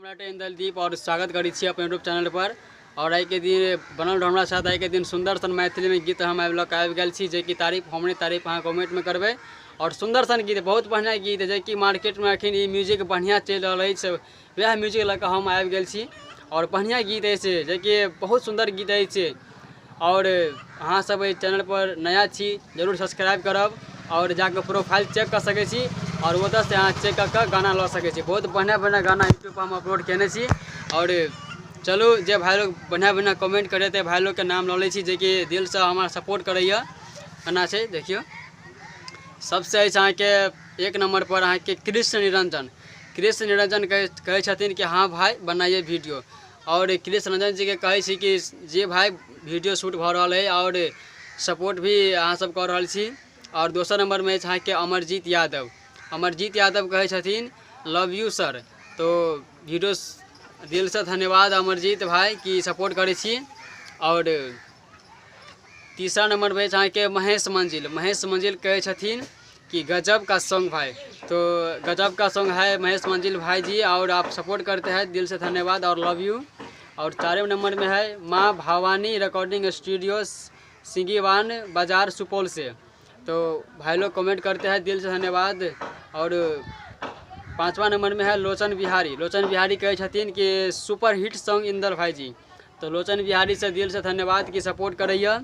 इंदलदीप और स्वागत करै छी अपन यूट्यूब चैनल पर। और आइ के दिन बनल हमरा साथ आइ के दिन सुंदर सन मैथिली में गीत हम आबि लऽ आबि गेल छी, जेकि तारीफ हमरे तारीफ अहाँ कमेंट में करबै। और सुंदर सन गीत, बहुत बढ़िया गीत, जेकि मार्केट में अखन ई म्यूजिक बढ़िया चलि रहल अछि, वएह म्यूजिक लऽ कऽ हम आबि गेल छी। और बढ़िया गीत अछि, जेकि बहुत सुंदर गीत अछि। और अहाँ सब एहि चैनल पर नया छी, जरूर सब्सक्राइब करब और जाके प्रोफाइल चेक कऽ सकै छी और ओतऽसँ अहाँ चेक कऽ कऽ गाना लऽ सकै छी। बहुत बढ़िआँ बढ़िआँ गाना यूट्यूबपर हम अपलोड कयने छी। और चलू, जे भाइ लोग बढ़िआँ बढ़िआँ कमेंट करैत भाइ लोगके नाम लऽ लै छी, जेकि दिलसँ हमरा सपोर्ट करैए। एना छै, देखियौ, सबसँ अछि अहाँके एक नम्बर पर अहाँके कृष्ण निरंजन। कृष्ण निरंजन कहै छथिन कि हाँ भाई बनाइए वीडियो। और कृष्ण निरंजन जीके कहै छी कि जे भाई वीडियो शूट भऽ रहल है और सपोर्ट भी अहाँ सब कऽ रहल छी। और दोसर नंबरमे अछि अहाँके अमरजीत यादव। अमरजीत यादव कहै छथिन लव यू सर। तो वीडियो दिलसँ धन्यवाद अमरजीत भाई कि सपोर्ट करै छी। और तीसरा नंबर पर अछि अहाँके महेश मंजिल। महेश मंजिल कहै छथिन कि गजब का सॉन्ग भाई। तो गजब का सॉन्ग है महेश मंजिल भाई जी, और आप सपोर्ट करते हैं, दिल से धन्यवाद और लव यू। और चारिम नंबर में है माँ भवानी रिकॉर्डिंग स्टूडियो सिंगीवान बाजार सुपौल से। तो भाई लोग कमेंट करते हैं, दिल से धन्यवाद। और पाँचवा नंबर में है लोचन बिहारी। लोचन बिहारी कहै छथिन कि सुपर हिट सॉन्ग इंदल भाई जी। तो लोचन बिहारी से दिल से धन्यवाद कि सपोर्ट करैए।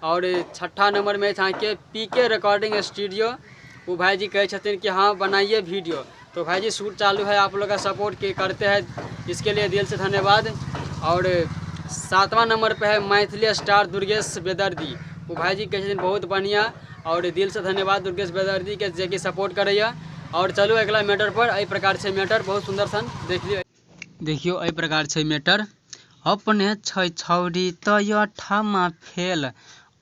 और छठा नंबर में अहाँके पी के रिकॉर्डिंग स्टूडियो, वो भाई जी कहै छथिन कि हाँ बनाइए वीडियो। तो भाई जी शूट चालू है, आप लोग का सपोर्ट के करते हैं, इसके लिए दिल से धन्यवाद। और सातवां नंबर पे है मैथिली स्टार दुर्गेश बेदर्दी। वो भाई जी कहै छथिन बहुत बढ़िया और दिल से धन्यवाद दुर्गेश बेदर्दी के, जेकि सपोर्ट करैए। और चलू अगिला मैटर पर। एहि प्रकार छै मैटर, बहुत सुंदर सन देख लियौ। देखियौ एहि प्रकार छै मैटर। अपने छै छौड़ी तऽ अठमा फेल,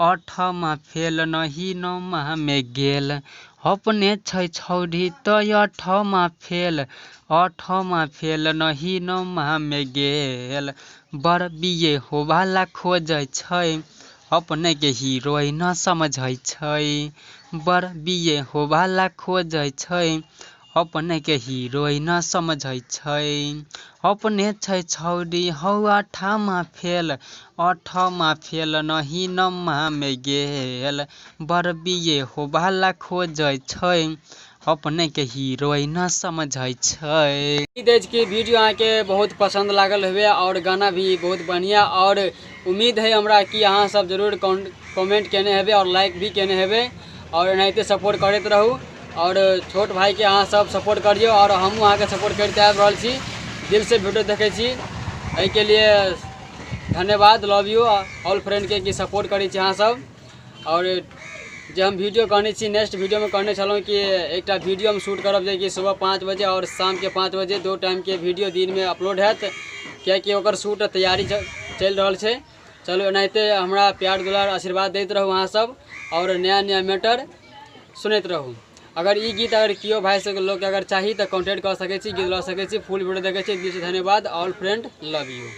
अठमा फेल नहि नौमा मे गेल। अपने छै छौड़ी तऽ अठमा फेल, अठमा फेल नहि नौमा मे गेल। बड़ बीए होवाला खोजै छै, अपने के हीरोइन समझै छै। बड़ बीए होवाला खोजै छै, अपने के हीरोइन समझै छै। अपने छै छौड़ी हौ अठमा फेल, अठमा फेल नहि नौमा मे गेल। बड़ बीए होवाला खोजै छै, अपने के हीरोइन समझै छै। उम्मीद अछि कि वीडियो अहाँके बहुत पसंद लागल हेबे और गाना भी बहुत बढ़िया। और उम्मीद है हमरा कि अहाँ सब जरूर कमेंट केने हेबे और लाइक भी केने हेबे और एनाहिते सपोर्ट करैत रहू। और छोट भाई के अहाँ सब सपोर्ट करियौ और हमहूँ अहाँके सपोर्ट करिते आबि रहल छी, दिल से वीडियो देखै छी, एहिके लिए धन्यवाद। लव यू ऑल फ्रेंड के कि सपोर्ट करै छी अहाँ सब। और जे हम वीडियो कहने छी, नेक्स्ट वीडियोमे कहने छलहुँ कि एकटा वीडियो हम शूट करब, जेकि सुबह 5 बजे और शामके 5 बजे 2 टाइमके वीडियो दिनमे अपलोड हैत, कियाकि ओकर शूट तैयारी चलि रहल छै। चलू एनाहिते हमरा प्यार दुलार आशीर्वाद दैत रहू अहाँ सब और नया नया मैटर सुनैत रहू। अगर ई गीत अगर केओ भाई सब लोग अगर चाही तऽ कॉन्टेक्ट कऽ सकै छी, गीत लऽ सकै छी। फुल वीडियो देखै छी, दिल से धन्यवाद। All friend love U.